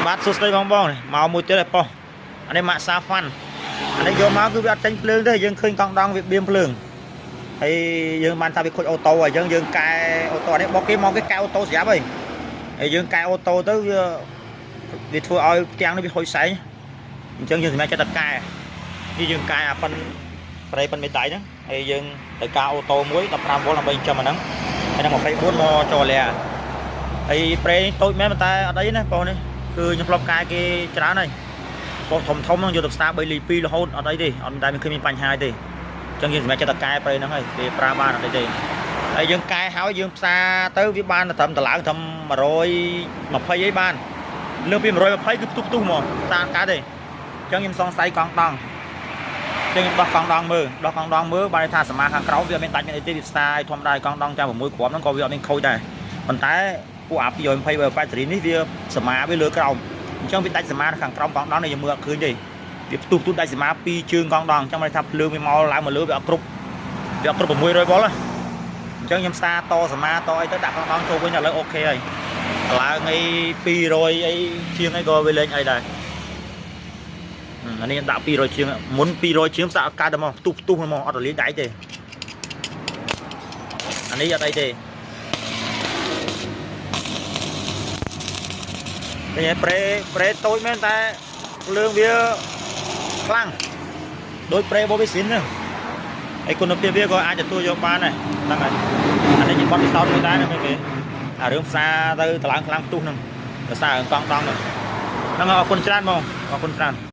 បាទសួស្តីបងបងមកមួយទៀតហើយប៉ុស្អានេះម៉ាក់សាហ្វាន់អានេះយកមកគឺវាអត់ចេញភ្លើងទេយើងឃើញកង់ដង់វាបៀមភ្លើងហើយយើងបានថាវាខូច auto ហើយអញ្ចឹងយើងកែ auto នេះបុកគេមកគេកែ auto ស្រាប់ហើយហើយយើងកែ auto ទៅវាធ្វើឲ្យផ្ទាំងនេះវាហុយផ្សែងអញ្ចឹងយើងសម្រេចចិត្តតែកែនេះយើងកែអាប៉ុនប្រេប៉ុនមេដៃហ្នឹងហើយយើងទៅការ auto មួយ15វ៉ុលដើម្បីចិញ្ចឹមអាហ្នឹងហើយនឹង24មកចូលលាហើយប្រេតូចមែនតែអត់អីណាបងនេះគឺខ្ញុំធ្លាប់កែគេច្រើនហើយប៉ុស្ធំធំហ្នឹងយកទៅផ្សារ3លី2រហូតអត់អីទេអត់តែមានឃើញមានបញ្ហាទេអញ្ចឹងយើងសម្រេចចិត្តតែកែប្រេហ្នឹងហើយគេប្រើបានអត់អីទេហើយយើងកែហើយយើងផ្សារទៅវាបានត្រឹមតឡើងត្រឹម120អីបានលើសពី120គឺផ្ទុះផ្ទុះហ្មងតាមកើតទេអញ្ចឹងខ្ញុំសង្ស័យកង់ដង់អញ្ចឹងខ្ញុំដោះកង់ដង់មើលដោះកង់ដង់មើលបានថាសមាខាងក្រោមវាអត់មានដាច់មានអីទេវាស្តាយធម្មតាកង់ដង់ចាំ6គ្រាប់ហ្នឹងក៏វាអត់មានខូចដែរប៉ុន្តែពួកអា220បាក់តេរីនេះវាសមាវាលើក្រោមអញ្ចឹងវាដាច់សមាខាងក្រោមកង់ដង់នេះយើងមើលអត់ឃើញទេវាផ្ទុះផ្ទុះដាច់សមាពីរជើងកង់ដង់អញ្ចឹងបានថាភ្លើងវាមកឡើងមកលើវាអត់គ្រប់600វ៉ុលអញ្ចឹងខ្ញុំស្តាតសមាតអីទៅដាក់កង់ដង់ចូលវិញឥឡូវ OK ហើយឡើងអី200អីជាងអីក៏វាលេងអីដែរអានេះដាក់200ជាងមុន200ជាងសាក់កើតតែមកផ្ទុះផ្ទុះហ្មងអត់រលាយដៃទេអានេះអត់អីទេនេះប្រេតូចមែនតែភ្លើងវាខ្លាំងដូចប្រេបូវីស៊ីនហ្នឹងហើយគុណភាពវាក៏អាចទទួលយកបានដែរហ្នឹងហើយអានេះជាបទពិសោធន៍មួយដែរណាមែនទេអារឿងផ្សារទៅតឡើងខ្លាំងផ្ទុះហ្នឹងភាសារឿងកង់ដង់ហ្នឹងអរគុណច្រើនហ្មងអរគុណច្រើន។